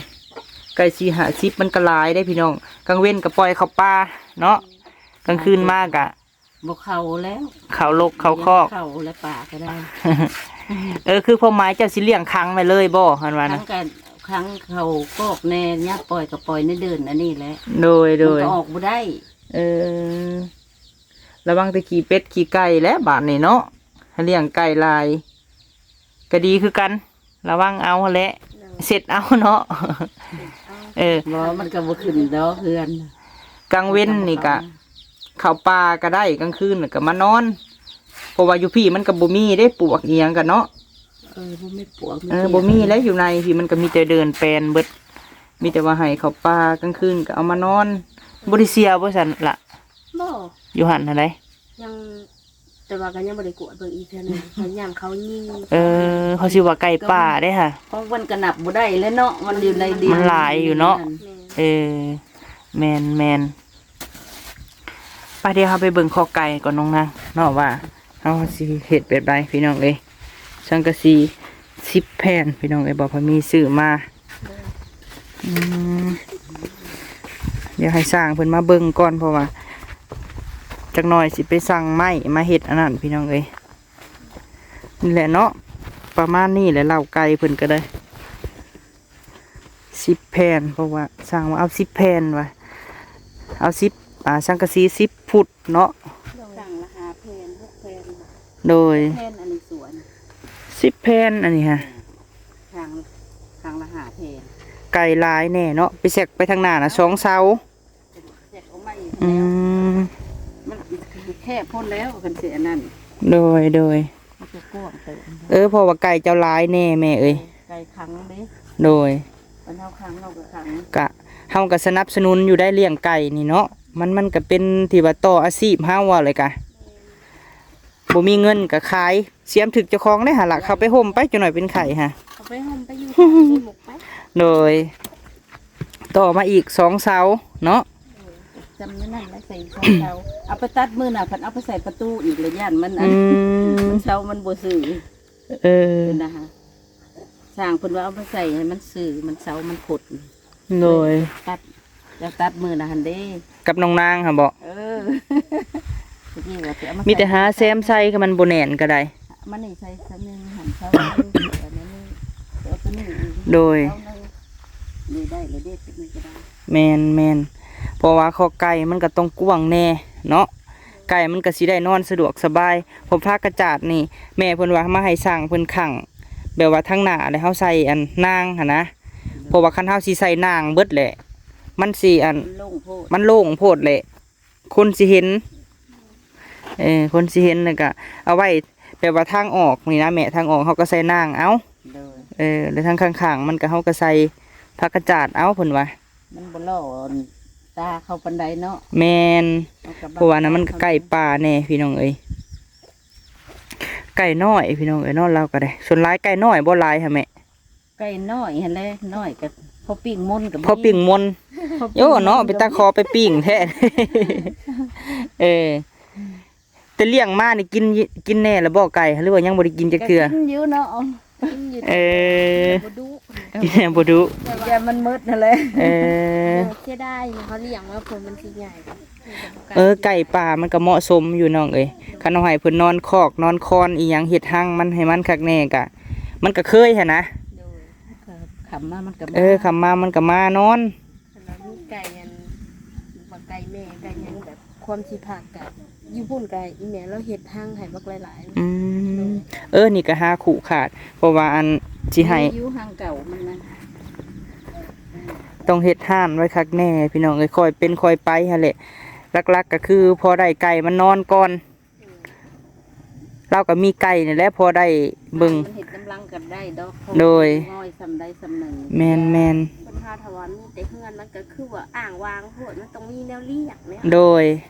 ໄກ່ສີ່ຫ້າສິບ ມັນກໍຫຼາຍເດ້ພີ່ນ້ອງ. ກາງເວັນກໍປ່ອຍເຂົ້າປ່າເນາະ ກາງຄືນມາກະ ບໍ່ເຂົ້າແລ້ວ ເຂົ້າລົກເຂົ້າຄອກ ເຂົ້າແລ້ວ ປ່າກໍໄດ້. ເອີ ຄືຄວາມໝາຍເຈົ້າຊິລ້ຽງຂັງໄວ້ເລີຍບໍ່ ຄັນວ່ານະ? ຂັງກໍຂັງເຂົ້າຄອກແດ່ ຍາມປ່ອຍກໍປ່ອຍໃນເດີ່ນອັນນີ້ແຫຼະ. ໂດຍໆ ມັນກໍອອກບໍ່ໄດ້. ເອີ ລະວັງແຕ່ຂີ້ເປັດຂີ້ໄກ່ແຫຼະບາດນີ້ເນາະ ຖ້າລ້ຽງໄກ່ຫຼາຍ ກໍດີຄືກັນ ລະວັງເອົາຫັ້ນແຫຼະ ໂດຍ ເຊັດເອົາເນາະ. ເອີ ບໍ່ ມັນກໍບໍ່ຂຶ້ນດອກເຮືອນ ກາງເວັນນີ້ກະເຂົ້າປ່າກໍໄດ້ ກາງຄືນກໍມານອນ ເພາະວ່າຢູ່ພີ້ມັນກໍບໍ່ມີເດ້ ປວກອີ່ຫຍັງກະເນາະ. ເອີ ບໍ່ມີປວກ ເອີ ບໍ່ມີແຫຼະ ຢູ່ໃນພີ້ມັນກໍມີແຕ່ເດີ່ນແປນເບິດ ມີແຕ່ວ່າໃຫ້ເຂົ້າປ່າ ກາງຄືນກໍເອົາມານອນ. ບໍ່ໄດ້ເສຍບໍ່ຊັ້ນລະ? ບໍ່ ຢູ່ຫັ້ນຫັ້ນໃດ ຍັງ ແຕ່ວ່າກໍຍັງບໍ່ໄດ້ກວດເບິ່ງອີກເທື່ອໜຶ່ງ ເພາະຢ້ານເຂົາຍິງ. ເອີ ເຂົາຊິວ່າໄກ່ປ່າເດ້ຫະ ຂອງມັນກໍນັບບໍ່ໄດ້ແຫຼະເນາະ ມັນຢູ່ໃນດິນ ມັນຫຼາຍຢູ່ເນາະ. ແມ່ນ ເອີ ແມ່ນໆ ໄປ ດຽວເຮົາໄປເບິ່ງຄອກໄກ່ກ່ອນນ້ອງນາງເນາະ ວ່າເຮົາຊິເຮັດແບບໃດພີ່ນ້ອງເອີຍ. ສັງກະສີສິບແຜ່ນພີ່ນ້ອງເອີຍ ບໍ່ພໍມີຊື້ມາ. ອືມ ດຽວໃຫ້ຊ່າງເພິ່ນມາເບິ່ງກ່ອນ ເພາະວ່າຈັກໜ່ອຍຊິໄປສັ່ງໄມ້ມາເຮັດອັນນັ້ນພີ່ນ້ອງເອີຍ. ນີ້ແຫຼະເນາະ ປະມານນີ້ແຫຼະ ເລົ້າໄກ່ເພິ່ນກໍໄດ້ສິບແຜ່ນ ເພາະວ່າຊ່າງວ່າເອົາສິບແຜ່ນວ່າ ເອົາສິບ ອ່າ ສັງກະສີສິບຟຸດເນາະ. ໂດຍ ຂ້າງລະຫ້າແຜ່ນ ຫົກແຜ່ນ ໂດຍ ແຜ່ນອັນນີ້ສວນ ສິບແຜ່ນອັນນີ້ຫະ ຂ້າງ ຂ້າງລະຫ້າແຜ່ນ. ໄກ່ຫຼາຍແນ່ເນາະ ໄປແຊກໄປທາງໜ້ານະ ສອງເສົາ. ອືມ ມັນແຄບໂພດແລ້ວ ຄັນຊິອັນນັ້ນ. ໂດຍ ໂດຍ ມັນກໍກວ້າງເຕີບ. ເອີ ເພາະວ່າໄກ່ເຈົ້າຫຼາຍແນ່ແມ່ເອີຍ ໄກ່ຂັງເດ້. ໂດຍ ຄັນເຮົາຂັງເຮົາກໍຂັງ ກະເຮົາກໍສະໜັບສະໜູນຢູ່ໄດ້ລ້ຽງໄກ່ນີ້ເນາະ ມັນ ມັນກໍເປັນທີ່ວ່າຕໍ່ອາຊີບເຮົາ ເວົ້າແລ້ວກະ ບໍ່ມີເງິນກໍຂາຍ ສຽມຖືກເຈົ້າຂອງເດ້ຫະລະ ເຂົ້າໄປຮົ່ມໄປ ຈັກໜ້ອຍເປັນໄຂ້ຫະ ເຂົ້າໄປຮົ່ມໄປຢູ່ ມີໝົກໄປ. ໂດຍ ຕໍ່ມາອີກສອງເສົາເນາະ. ໂດຍ ຈຳນັ້ນແຫຼະ ໃສ່ສອງເສົາ ເອົາໄປຕັດມື້ໜ້າ ເພິ່ນເອົາໄປໃສ່ປະຕູອີກລະ ຢ້ານມັນອັນ ອືມ ມັນເສົາມັນບໍ່ຊື່. ເອີ ນະຫະ ຊ່າງເພິ່ນວ່າເອົາມາໃສ່ໃຫ້ມັນຊື່ ມັນເສົາມັນພົດ. ໂດຍ ຕັດ ຢາກຕັດມື້ນະຫັ້ນເດ້ ກັບນ້ອງນາງຫັ້ນບໍ? ເອີ ມີແຕ່ຫາແຊມໃສ່ ຄັນມັນບໍ່ແໜ້ນກໍໄດ້ ມັນນີ້ໃສ່ສ່ຳນີ້ ຫັນເສົາໜຶ່ງ ອັນນີ້ເອົາຕົວນີ້ອີກ. ໂດຍ ເສົາໜຶ່ງ ນີ້ໄດ້ລະເດ້ ຕົວນີ້ກໍໄດ້. ແມ່ນໆ ເພາະວ່າຄອກໄກ່ມັນກໍຕ້ອງກວ້າງແນ່ເນາະ ໄກ່ມັນກໍຊິໄດ້ນອນສະດວກສະບາຍ. ເພາະຜັກກະຈາດນີ້ ແມ່ເພິ່ນວ່າມາໃຫ້ຊ່າງເພິ່ນຂັງ ແບບວ່າທາງໜ້າ ແລ້ວເຮົາໃສ່ອັນນາງຫັ້ນນະ ເພາະວ່າຄັນເຮົາຊິໃສ່ນາງເບິດແຫຼະ ມັນຊິອັນ ມັນໂລ່ງໂພດ ມັນໂລ່ງໂພດແຫຼະ ຄົນຊິເຫັນ ເອີ ຄົນຊິເຫັນ ແລ້ວກະເອົາໄວ້ແບບວ່າທາງອອກນີ້ນະແມ່ ທາງອອກເຮົາກໍໃສ່ນາງເອົາ. ໂດຍ ເອີ ແລ້ວທາງຂ້າງໆ ມັນກໍ ເຮົາກໍໃສ່ຜັກກະຈາດເອົາ ເພິ່ນວ່າ ມັນບໍ່ຫຼໍ່ຕາເຂົາປານໃດເນາະ. ແມ່ນ ເຮົາກໍ ເພາະວ່ານັ້ນມັນກໍໃກ້ປ່າແດ່ພີ່ນ້ອງເອີຍ ໄກ່ນ້ອຍພີ່ນ້ອງເອີຍເນາະ ລາວກໍໄດ້ ສ່ວນຫຼາຍໄກ່ນ້ອຍບໍ່ຫຼາຍຫະແມ່? ໄກ່ນ້ອຍຫັ້ນແຫຼະ ນ້ອຍກໍພໍປີ້ງມົນກໍມີ ພໍປີ້ງມົນ. ພໍປີ້ງມົນ ໂອ້ເນາະ ກໍມີ ເປັນຕາຂໍໄປປີ້ງແທ້. ເອີ ແຕ່ລ້ຽງມານີ້ກິນ ກິນແນ່ລະບໍ່ໄກ່ ຫຼືວ່າຍັງບໍ່ໄດ້ກິນຈັກເທື່ອ? ກໍກິນຢູ່ເນາະ ກິນຢູ່ ເອີ ແຕ່ບໍ່ດຸ ກິນແນ່ບໍ່ດຸ ແຕ່ວ່າ ຢ້ານມັນໝົດຫັ້ນແຫຼະ. ເອີ ເສຍດາຍ ເຂົາລ້ຽງມາເພື່ອມັນຊິໃຫຍ່. ເອີ ໄກ່ປ່າມັນກໍເໝາະສົມຢູ່ນ້ອງເອີຍ ຄັນເຮົາໃຫ້ເພິ່ນນອນຄອກນອນຄອນອີ່ຫຍັງ ເຮັດຮັງມັນໃຫ້ມັນຄັກແນ່ກະ ມັນກໍເຄີຍຫັ້ນນະ. ໂດຍ ຄ່ຳມາມັນກໍມາ ເອີ ຄ່ຳມາມັນກໍມານອນ. ຄັນວ່າມີໄກ່ອັນ ວ່າໄກ່ແມ່ໄກ່ຫຍັງແບບ ຄວາມຊິພັກກະຢູ່ພຸ້ນກະອີ່ແມ່ລາວເຮັດຮັງໃຫ້ບັກຫຼາຍໆ ອືມ ໂດຍ ເອີ ນີ້ກະຫາຄູ່ຂາດ ເພາະວ່າອັນຊິໃຫ້ ມີຢູ່ຮັງເກົ່າມັນນະ ຕ້ອງເຮັດຮ້ານໄວ້ຄັກແນ່ພີ່ນ້ອງເອີຍ ຄ່ອຍເປັນຄ່ອຍໄປຫັ້ນແຫຼະ ຫຼັກໆກະຄືພໍໄດ້ໄກ່ມັນນອນກ່ອນ ລາວກໍມີໄກ່ນີ້ແຫຼະ ພໍໄດ້ເບິ່ງ ມັນເຮັດນຳຫຼັງກໍໄດ້ດອກ ໂດຍ ນ້ອຍສ່ຳໃດສ່ຳໜຶ່ງ ແມ່ນໆ ເພິ່ນຫາຖ້າວ່າມີແຕ່ເຮືອນ ມັນກໍຄືວ່າອ້າງວ້າງໂພດ ມັນຕ້ອງມີແນວລ້ຽງແຫຼະ ໂດຍ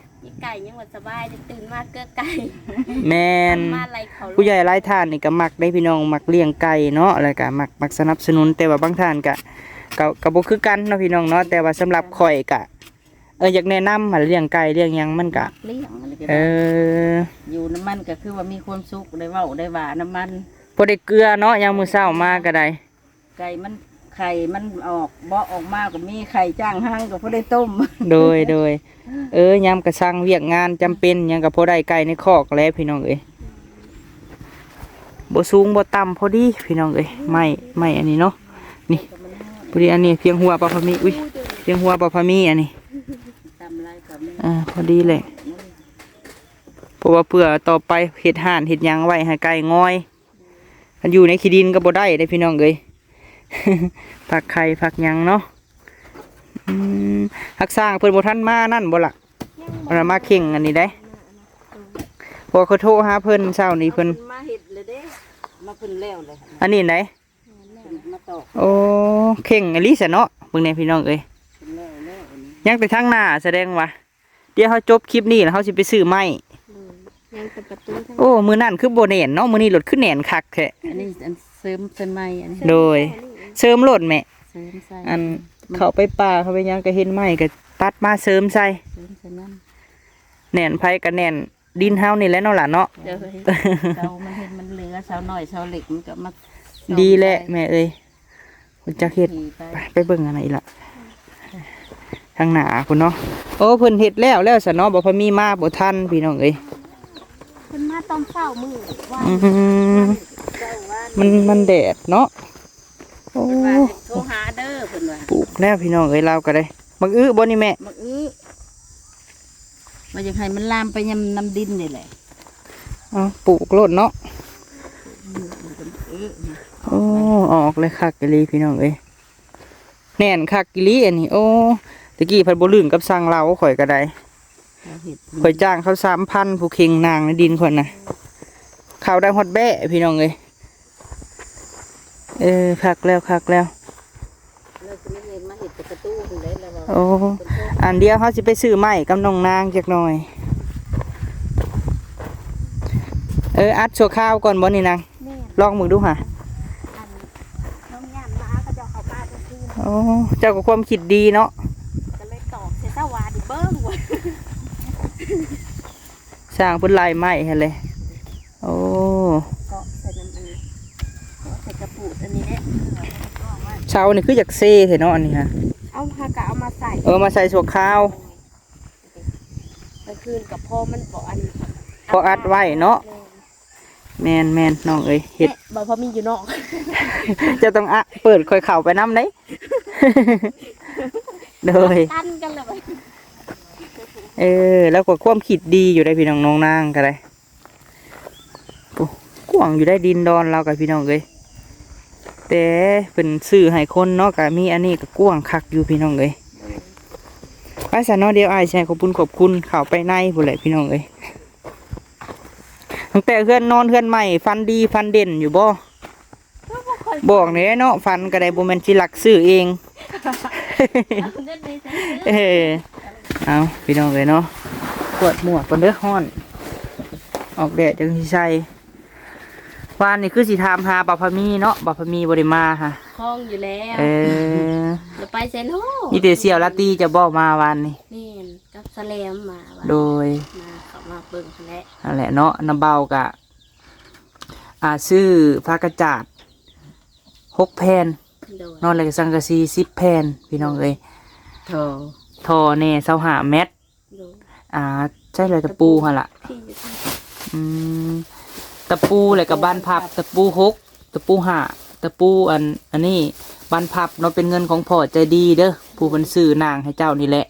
ມີໄກ່ຍັງວ່າສະບາຍເດ ຕື່ນມາເກືອກໄກ່ ແມ່ນ ມັນມາໄລ່ເຂົ້າ ຜູ້ໃຫຍ່ຫຼາຍທ່ານນີ້ກໍມັກເດ້ພີ່ນ້ອງ ມັກລ້ຽງໄກ່ເນາະ ແລ້ວກໍມັກ ມັກສະໜັບສະໜູນ ແຕ່ວ່າບາງທ່ານກໍ ກໍ ກໍບໍ່ຄືກັນເນາະພີ່ນ້ອງເນາະ ແຕ່ວ່າສຳລັບຂ້ອຍກໍ ເອີ ຢາກແນະນຳຫັ້ນ ລ້ຽງໄກ່ລ້ຽງຫຍັງມັນກະ ມັກລ້ຽງ ອັນນີ້ກໍ ເອີ ໄດ້ ຢູ່ນຳມັນກໍຄືວ່າມີຄວາມສຸກ ໄດ້ເວົ້າໄດ້ຫວ່ານຳມັນ ພໍໄດ້ເກືອເນາະ ຍາມມື້ເຊົ້າມາກໍໄດ້ ໄກ່ມັນ ໄຂ່ມັນອອກ ເບາະອອກມາກໍມີໄຂ່ຈ້າງຮັງ ກໍພໍໄດ້ຕົ້ມ ໂດຍ ໂດຍ ເອີ ຍາມກະສັງວຽກງານຈຳເປັນຫຍັງກໍພໍໄດ້ໄກ່ໃນຄອກແຫຼະພີ່ນ້ອງເອີຍ. ບໍ່ສູງບໍ່ຕ່ຳ ພໍດີພີ່ນ້ອງເອີຍ ໄມ້ ໄມ້ອັນນີ້ເນາະ ນີ້ ພໍດີ ອັນນີ້ພຽງຫົວປາພາມີ ອຸ້ຍ ພຽງຫົວປາພາມີອັນນີ້ ອ່າ ພໍດີແຫຼະ ເພາະວ່າເພື່ອຕໍ່ໄປເຮັດຮ້ານເຮັດຫຍັງໄວ້ໃຫ້ໄກ່ງອຍ ຄັນຢູ່ໃນຂີ້ດິນກໍບໍ່ໄດ້ເດ້ພີ່ນ້ອງເອີຍ ຜັກໄຂ່ຜັກຫຍັງເນາະ ອືມ ຮັກສາເພິ່ນບໍ່ທັນມານັ້ນບໍ່ລະ ເພິ່ນມາເຄັ່ງອັນນີ້ໄດ໋ ເພາະວ່າຂ້ອຍໂທຫາເພິ່ນເຊົ້ານີ້ເພິ່ນ ເພິ່ນມາເຮັດແລ້ວເດ້ ມາເພິ່ນແລ້ວເລີຍ ອັນນີ້ໄດ໋ ເພິ່ນມາຕອກ ໂອ້ ເຄັ່ງອີ່ຫຼີຊະເນາະ ເບິ່ງແດ່ພີ່ນ້ອງເອີຍ ເພິ່ນແລ້ວແລ້ວອັນນີ້ ຍັງແຕ່ທາງໜ້າ ສະແດງວ່າ ດຽວເຮົາຈົບຄລິບນີ້ແລ້ວເຮົາຊິໄປຊື້ໄມ້ ໂດຍ ຍັງແຕ່ປະຕູທາງ ໂອ້ ມື້ນັ້ນຄືບໍ່ແໜ້ນເນາະ ມື້ນີ້ໂລດຄືແໜ້ນຄັກແທ້ ອັນນີ້ອັນເສີມໃສ່ໄມ້ ອັນນີ້ ໂດຍ ເສີມໂລດແມ່ ເສີມໃສ່ ອັນເຂົ້າໄປປ່າເຂົ້າໄປຫຍັງກໍເຫັນໄມ້ກໍຕັດມາເສີມໃສ່ ເສີມໃສ່ມັນ ແໜ້ນໃຜກໍແໜ້ນ ດິນເຮົານີ້ແຫຼະເນາະຫຼານເນາະ ໂດຍ ເຮົາມັນເຫັນມັນເຫຼືອ ເສົານ້ອຍເສົາເລັກມັນກໍມາ ດີແຫຼະແມ່ເອີຍ ຮູ້ຈັກເຮັດ ໄປ ໄປ ໄປເບິ່ງອັນນັ້ນອີກລະ ທາງໜ້າພຸ້ນເນາະ ໂອ້ ເພິ່ນເຮັດແລ້ວແລ້ວຊະເນາະ ບໍ່ພາມີມາບໍ່ທັນພີ່ນ້ອງເອີຍ ເພິ່ນມາຕອນເຊົ້າມື້ວານ ອືມ ເຊົ້າວານ ມັນ ມັນແດດເນາະ ໂອ້ ເພິ່ນວ່າໃຫ້ໂທຫາເດີ ເພິ່ນວ່າ ປູກແລ້ວພີ່ນ້ອງເອີຍ ລາວກໍໄດ້ ໝາກອຶບໍ່ນີ້ແມ່ ໝາກອຶ ວ່າຢາກໃຫ້ມັນລາມໄປນຳ ນຳດິນນີ້ແຫຼະ ເອົາ ປູກໂລດເນາະ ອືມ ມັນກໍ ເອີ ໂອ້ ອອກເລີຍ ຄັກອີ່ຫຼີພີ່ນ້ອງເອີຍ ແໜ້ນຄັກອີ່ຫຼີອັນນີ້ ໂອ້ ຕະກີ້ພັດບໍ່ລຶ້ງກັບຊ່າງລາວ ຂ້ອຍກໍໄດ້ ເຮົາເຮັດ ຂ້ອຍຈ້າງເຂົາສາມພັນ ຜູ້ເຄັ່ງນາງໃນດິນຂ້ອຍນະ ເຂົ້າໄດ້ຮອດແບ້ພີ່ນ້ອງເອີຍ ເອີ ຄັກແລ້ວ ຄັກແລ້ວ ລາວຊິມາເຮັດ ມາເຮັດແຕ່ປະຕູພຸ້ນເດ້ ລາວວ່າ ໂອ້ ອັນດຽວເຮົາຊິໄປຊື້ໄມ້ກັບນ້ອງນາງຈັກໜ່ອຍ ເອີ ອັດຊົ່ວຄາວກ່ອນບໍ່ນີ້ນາງ ແມ່ນ ລອງເບິ່ງດູຫາ ອັນ ນ້ອງຍ່ານມາ ເຂົາເຈົ້າເຂົ້າປ່າກາງຄືນ ໂອ້ ເຈົ້າກໍຄວາມຄິດດີເນາະ ກໍເລີຍຕອກໃສ່ສະຫວ່ານເບິ່ງວ່າ ສ້າງເພິ່ນລາຍໄມ້ຫັ້ນແຫຼະ ໂອ້ ເກາະໃສ່ນຳອັນນີ້ ເກາະໃສ່ກະປູດອັນນີ້ແຫຼະ ເສົານີ້ຄືຢາກເຊແທ້ເນາະ ອັນນີ້ຫະ ເອົາ ຫາກະເອົາມາໃສ່ ເອີ ມາໃສ່ຊົ່ວຄາວ ກາງຄືນກໍພໍມັນບໍ່ອັນ ພໍອັດໄວ້ເນາະ ແມ່ນ ແມ່ນໆ ນ້ອງເອີຍ ເຮັດ ແມ່ ບໍ່ພໍມີຢູ່ນອກ ເຈົ້າຕ້ອງອະ ເປີດຂ້ອຍເຂົ້າໄປນຳເດ້ ໂດຍ ຕັນກັນແລ້ວ ເອີ ແລ້ວກໍຄວາມຄິດດີຢູ່ໄດ໋ ພີ່ນ້ອງ ນ້ອງນາງກໍໄດ້ ໂອ້ ກວ້າງຢູ່ໄດ໋ ດິນດອນລາວກໍ ພີ່ນ້ອງເອີຍ ແຕ່ເພິ່ນຊື້ໃຫ້ຄົນເນາະ ກໍມີອັນນີ້ກໍກວ້າງຄັກຢູ່ ພີ່ນ້ອງເອີຍ ໄປຊະເນາະ ດຽວອ້າຍຊິໃຫ້ຂອບຄຸນຂອບຄຸນ ເຂົ້າໄປໃນພຸ້ນແຫຼະ ພີ່ນ້ອງເອີຍ ຕັ້ງແຕ່ເຮືອນນອນເຮືອນໃໝ່ ຝັນດີຝັນເດັ່ນຢູ່ບໍ່? ບອກແດ່ເນາະ ຝັນກໍໄດ້ ບໍ່ແມ່ນຊິລັກຊື້ເອງ ເອົາເງິນໄປໃສຊື້ ເອີ ເອົາ ພີ່ນ້ອງເອີຍເນາະ ກວດໝວກກ່ອນເດີ ຮ້ອນ ອອກແດດຈັ່ງຊິໃສ່ ວານນີ້ຄືຊິຖາມຫາບ່າວພາມີເນາະ ບ່າວພາມີບໍ່ໄດ້ມາຫາ ຄອງຢູ່ແລ້ວ ເອີ ແລ້ວໄປໃສເນາະ ມີແຕ່ສ່ຽວລາຕີຈະບໍ່ມາວານນີ້ ແມ່ນ ກັບສະແລມມາວານ ໂດຍ ມາ ເຂົາມາເບິ່ງຫັ້ນແຫຼະ ຫັ້ນແຫຼະເນາະ ນ້າບ່າວກະ ອ່າ ຊື້ຜ້າກະຈາດຫົກແຜ່ນ ໂດຍ ເນາະ ແລ້ວກໍສັງກະສີສິບແຜ່ນ ພີ່ນ້ອງເອີຍ ທໍ່ ທໍ່ແດ່ຊາວຫ້າແມັດ ໂດຍ ອ່າ ໃຊ້ແລ້ວຕະປູຫັ້ນລະ ທີ່ຢູ່ທີ່ ອືມ ຕະປູ ແລ້ວກໍບານພັບ ຕະປູຫົກ ຕະປູຫ້າ ຕະປູອັນ ອັນນີ້ ບານພັບເນາະ ເປັນເງິນຂອງພໍ່ໃຈດີເດີ ຜູ້ເພິ່ນຊື້ນາງໃຫ້ເຈົ້ານີ້ແຫຼະ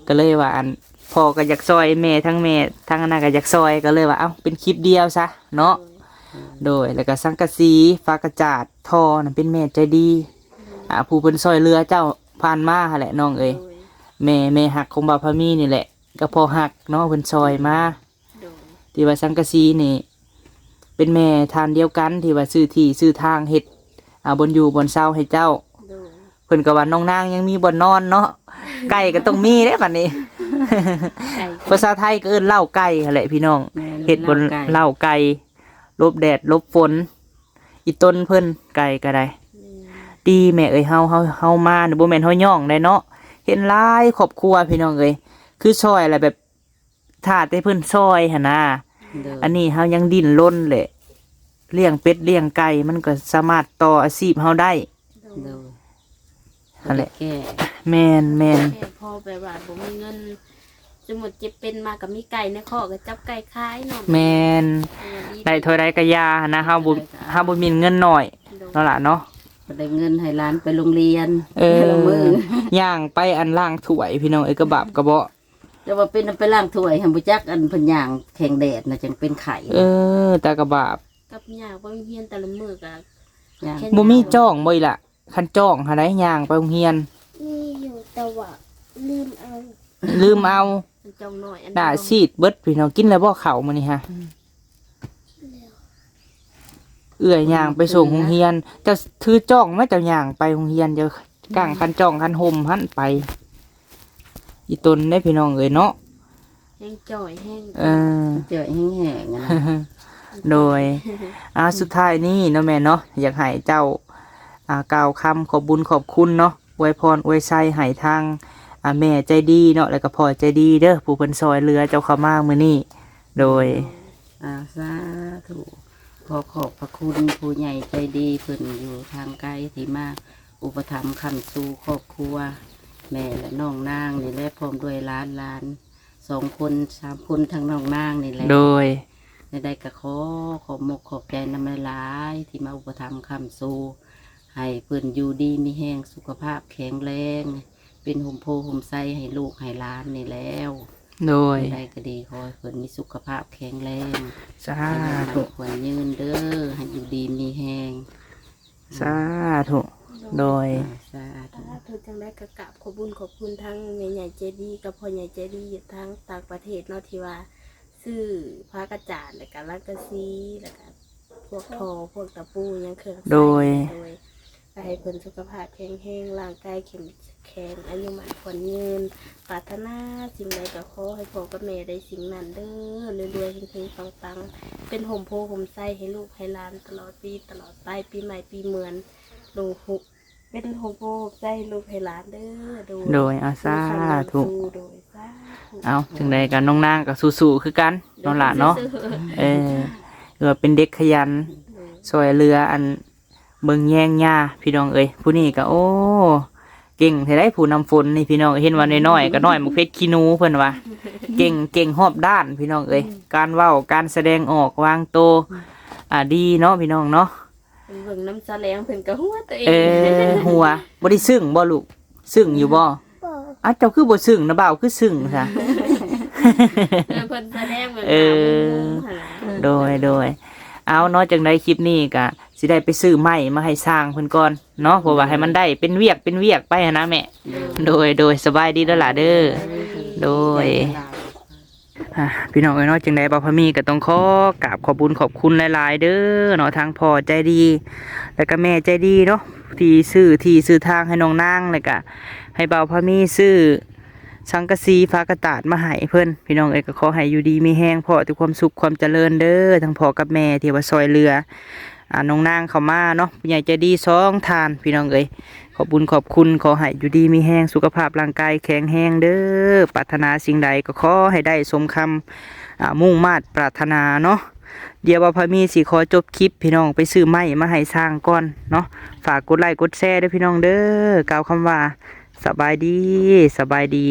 ກໍເລີຍວ່າອັນ ພໍ່ກໍຢາກຊ່ອຍ ແມ່ ທັງແມ່ທັງອັນນັ້ນກໍຢາກຊ່ອຍ ກໍເລີຍວ່າ ເອົ້າ ເປັນຄລິບດຽວຊະເນາະ. ໂດຍ ແລ້ວກໍສັງກະສີ ຝາກະຈາດ ທໍ່ນັ້ນເປັນແມ່ໃຈດີ ອ່າ ຜູ້ເພິ່ນຊ່ອຍເຫຼືອເຈົ້າຜ່ານມາຫັ້ນແຫຼະນ້ອງເອີຍ. ໂດຍ ແມ່ ແມ່ຮັກຂອງບ່າວພາມີນີ້ແຫຼະ ກັບພໍ່ຮັກເນາະ ເພິ່ນຊ່ອຍມາ. ໂດຍ ທີ່ວ່າສັງກະສີນີ້ ເປັນແມ່ທ່ານດຽວກັນທີ່ວ່າຊື້ທີ່ຊື້ທາງເຮັດ ອ່າ ບ່ອນຢູ່ບ່ອນເຊົາໃຫ້ເຈົ້າ. ໂດຍ ເພິ່ນກໍວ່ານ້ອງນາງຍັງມີບ່ອນນອນເນາະ ໄກ່ກໍຕ້ອງມີເດ້ບັດນີ້. ໄກ່ ພາສາໄທກໍເອີ້ນເລົ້າໄກ່ຫັ້ນແຫຼະພີ່ນ້ອງ. ແມ່ນ ເຮັດບ່ອນເລົ້າໄກ່ ເລົ້າໄກ່ ຫຼົບແດດຫຼົບຝົນ ອີ່ຕົນເພິ່ນ ໄກ່ກໍໄດ້. ແມ່ນ ດີແມ່ເອີຍ ເຮົາ ເຮົາ ເຮົາມານີ້ ບໍ່ແມ່ນເຮົາຍ້ອງໄດ້ເນາະ ເຫັນຫຼາຍຄອບຄົວພີ່ນ້ອງເອີຍ ຄືຊ່ອຍລະແບບ ຖ້າແຕ່ເພິ່ນຊ່ອຍຫັ້ນນາ. ໂດຍ ອັນນີ້ເຮົາຍັງດີ້ນລົນແຫຼະ ລ້ຽງເປັດລ້ຽງໄກ່ ມັນກໍສາມາດຕໍ່ອາຊີບເຮົາໄດ້. ໂດຍ ຫັ້ນແຫຼະ ແກ້ ແມ່ນໆ ແກ້ພໍແບບວ່າບໍ່ມີເງິນ ສົມມຸດເຈັບເປັນມາກໍມີໄກ່ໃນຄອກ ກໍຈັບໄກ່ຂາຍເນາະ. ແມ່ນ ເອີ ໄດ້ເທົ່າໃດກໍຢ່າຫັ້ນນະ ເຮົາບໍ່ ເຮົາບໍ່ມີເງິນໜ້ອຍ ໂດຍ ເນາະຫຼ້າເນາະ. ກໍໄດ້ເງິນໃຫ້ຫຼານໄປໂຮງຮຽນ ເອີ ແຕ່ລະມື້ ຍ່າງໄປອັນລ້າງຖ້ວຍ ພີ່ນ້ອງເອີຍ ກະບາບກະເບາະ. ແຕ່ວ່າເປັນໄປລ້າງຖ້ວຍຫັ້ນ ບໍ່ຈັກ ອັນເພິ່ນຍ່າງແຂງແດດນະ ຈັ່ງເປັນໄຂ້. ເອີ ຕາກະບາບ ກັບຍ່າງໄປໂຮງຮຽນແຕ່ລະມື້ກະ ຍ່າງ ບໍ່ມີຈ້ອງບໍ່ອີ່ຫຼະ? ຄັນຈ້ອງຫັ້ນໃດ ຍ່າງໄປໂຮງຮຽນ ມີຢູ່ ແຕ່ວ່າລືມເອົາ ລືມເອົາ. ອັນຈ້ອງນ້ອຍ ອັນ ໜ້າຊີດເບິດພີ່ນ້ອງ. ກິນແລ້ວບໍ່ເຂົ້າມື້ນີ້ຫະ? ອືມ ແລ້ວ ເອື້ອຍຍ່າງໄປສົ່ງໂຮງຮຽນ ເຈົ້າຖືຈ້ອງມາ ເຈົ້າຍ່າງໄປໂຮງຮຽນ ເຈົ້າກ້າງຄັນຈ້ອງຄັນຫົ່ມຫັ້ນໄປ. ອີ່ຕົນເດ້ພີ່ນ້ອງເອີຍເນາະ ແຮງຈ່ອຍແຮງ ເອີ ຈ່ອຍແຮງໆ ຫັ້ນນະ. ໂດຍ ອ່າ ສຸດທ້າຍນີ້ເນາະແມ່ເນາະ ຢາກໃຫ້ເຈົ້າ ອ່າ ກ່າວຄຳຂອບບຸນຂອບຄຸນເນາະ ອວຍພອນອວຍໄຊໃຫ້ທາງ ອ່າ ແມ່ໃຈດີເນາະ ແລ້ວກໍພໍ່ໃຈດີເດີ ຜູ້ເພິ່ນຊ່ອຍເຫຼືອເຈົ້າເຂົ້າມາມື້ນີ້. ໂດຍ ອ່າ ສາທຸ ຂໍຂອບພະຄຸນຜູ້ໃຫຍ່ໃຈດີເພິ່ນຢູ່ທາງໄກທີ່ມາອຸປະຖຳຄ້ຳຊູຄອບຄົວແມ່ ແລະ ນ້ອງນາງນີ້ແຫຼະ ພ້ອມດ້ວຍຫຼານໆ ສອງຄົນ ສາມຄົນ ທັງນ້ອງນາງນີ້ແຫຼະ. ໂດຍ ແນວໃດກໍຂໍຂອບມົກຂອບໃຈນຳຫຼາຍໆ ທີ່ມາອຸປະຖຳຄ້ຳຊູ ໃຫ້ເພິ່ນຢູ່ດີມີແຮງ ສຸຂະພາບແຂງແຮງ ເປັນຮົ່ມໂພຮົ່ມໄຊໃຫ້ລູກໃຫ້ຫຼານນີ້ແລ້ວ. ໂດຍ ແນວໃດກໍດີ ຂໍໃຫ້ເພິ່ນມີສຸຂະພາບແຂງແຮງ ສາທຸ ໃຫ້ມີຄວາມຍືນເດີ ໃຫ້ຢູ່ດີມີແຮງ. ສາທຸ ໂດຍ ສາທຸ ສາທຸ. ຈັ່ງໃດກໍກາບຂອບບຸນຂອບຄຸນທັງແມ່ໃຫຍ່ໃຈດີກັບພໍ່ໃຫຍ່ໃຈດີຢູ່ທາງຕ່າງປະເທດເນາະ ທີ່ວ່າຊື້ຜ້າກະຈາດ ແລ້ວກະສັງກະສີ ແລ້ວກະພວກທໍ່ ພວກຕະປູ ຫຍັງເຄື່ອງໃຊ້. ໂດຍ ໂດຍ ກໍໃຫ້ເພິ່ນສຸຂະພາບແຂງແຮງ ຮ່າງກາຍເຂັ້ມແຂງ ອາຍຸໝັ້ນຂວັນຍືນ ປາດຖະໜາສິ່ງໃດກໍຂໍໃຫ້ພໍ່ກັບແມ່ໄດ້ສິ່ງນັ້ນເດີ ລວຍໆ ເຮັງໆ ປັງໆ ເປັນຮົ່ມໂພຮົ່ມໄຊໃຫ້ລູກໃຫ້ຫຼານຕະຫຼອດປີຕະຫຼອດໄປ ປີໃໝ່ປີເໝືອນ ໂດຍ ເປັນຮົ່ມໂພຮົ່ມໄຊໃຫ້ລູກໃຫ້ຫຼານເດີ. ໂດຍ ໂດຍ ອາ ສາທຸ ໂດຍ ສາທຸ. ເອົາ ຈັ່ງໃດກໍນ້ອງນາງກໍສູ້ໆຄືກັນເນາະຫຼ້າເນາະ. ເອີ ຖືວ່າເປັນເດັກຂະຫຍັນ ໂດຍ ຊ່ວຍເຫຼືອ ອັນ ເບິ່ງແຍງຍ່າ ພີ່ນ້ອງເອີຍ. ຜູ້ນີ້ກໍ ໂອ້ ເກັ່ງແທ້ໃດ໋ ຜູ້ນຳຝົນນີ້ ພີ່ນ້ອງ. ເຫັນວ່ານ້ອຍໆ ກໍນ້ອຍໝາກເຜັດຂີ້ໜູ ເພິ່ນວ່າ ເກັ່ງ ເກັ່ງຮອບດ້ານ ພີ່ນ້ອງເອີຍ. ການເວົ້າ ການສະແດງອອກ ວາງໂຕ ອ່າ ດີເນາະ ພີ່ນ້ອງເນາະ. ເບິ່ງນຳສາແຫຼງເພິ່ນກໍຫົວຕົວເອງ. ເອີ ຫົວ ບໍ່ໄດ້ຊຶ້ງບໍ່ລູກ? ຊຶ້ງຢູ່ບໍ່? ບໍ່. ອ້າວ ເຈົ້າຄືບໍ່ຊຶ້ງນະ ບ່າວຄືຊຶ້ງຊະ. ເອີ ເພິ່ນສະແດງແບບ ເອີ ໜ້າງຸ້ງໆ ຫັ້ນນະ. ໂດຍ ໂດຍ. ເອົາເນາະ ຈັ່ງໃດຄລິບນີ້ກະຊິໄດ້ໄປຊື້ໄມ້ມາໃຫ້ຊ່າງເພິ່ນກ່ອນເນາະ ເພາະວ່າໃຫ້ມັນໄດ້ເປັນວຽກເປັນວຽກໄປຫັ້ນນະແມ່. ໂດຍ ໂດຍ ໂດຍ. ສະບາຍດີເດີຫຼ້າເດີ. ໂດຍ. ອ່າ ພີ່ນ້ອງເອີຍເນາະ ຈັ່ງໃດບ່າວພາມີກໍຕ້ອງຂໍກາບຂອບບຸນຂອບຄຸນຫຼາຍໆເດີເນາະ ທັງພໍ່ໃຈດີ ແລ້ວກໍແມ່ໃຈດີເນາະ ທີ່ຊື້ທີ່ຊື້ທາງໃຫ້ນ້ອງນາງ ແລ້ວກໍໃຫ້ບ່າວພາມີຊື້ສັງກະສີຝາກະຈາດມາໃຫ້ເພິ່ນ. ພີ່ນ້ອງເອີຍ ກໍຂໍໃຫ້ຢູ່ດີມີແຮງ ພໍ້ແຕ່ຄວາມສຸກຄວາມຈະເລີນເດີ ທັງພໍ່ກັບແມ່ທີ່ວ່າຊ່ອຍເຫຼືອ ອ່າ ນ້ອງນາງເຂົ້າມາເນາະ ຜູ້ໃຫຍ່ໃຈດີສອງທ່ານ ພີ່ນ້ອງເອີຍ. ຂອບບຸນຂອບຄຸນ ຂໍໃຫ້ຢູ່ດີມີແຮງ ສຸຂະພາບຮ່າງກາຍແຂງແຮງເດີ. ປາດຖະໜາສິ່ງໃດກໍຂໍໃຫ້ໄດ້ສົມຄຳ ອ່າ ມຸ່ງມາດປາດຖະໜາເນາະ. ດຽວບ່າວພາມີຊິຂໍຈົບຄລິບ ພີ່ນ້ອງໄປຊື້ໄມ້ມາໃຫ້ຊ່າງກ່ອນເນາະ. ຝາກກົດໄລ້ກົດແຊເດີພີ່ນ້ອງເດີ. ກ່າວຄຳວ່າ ສະບາຍດີ ສະບາຍດີ.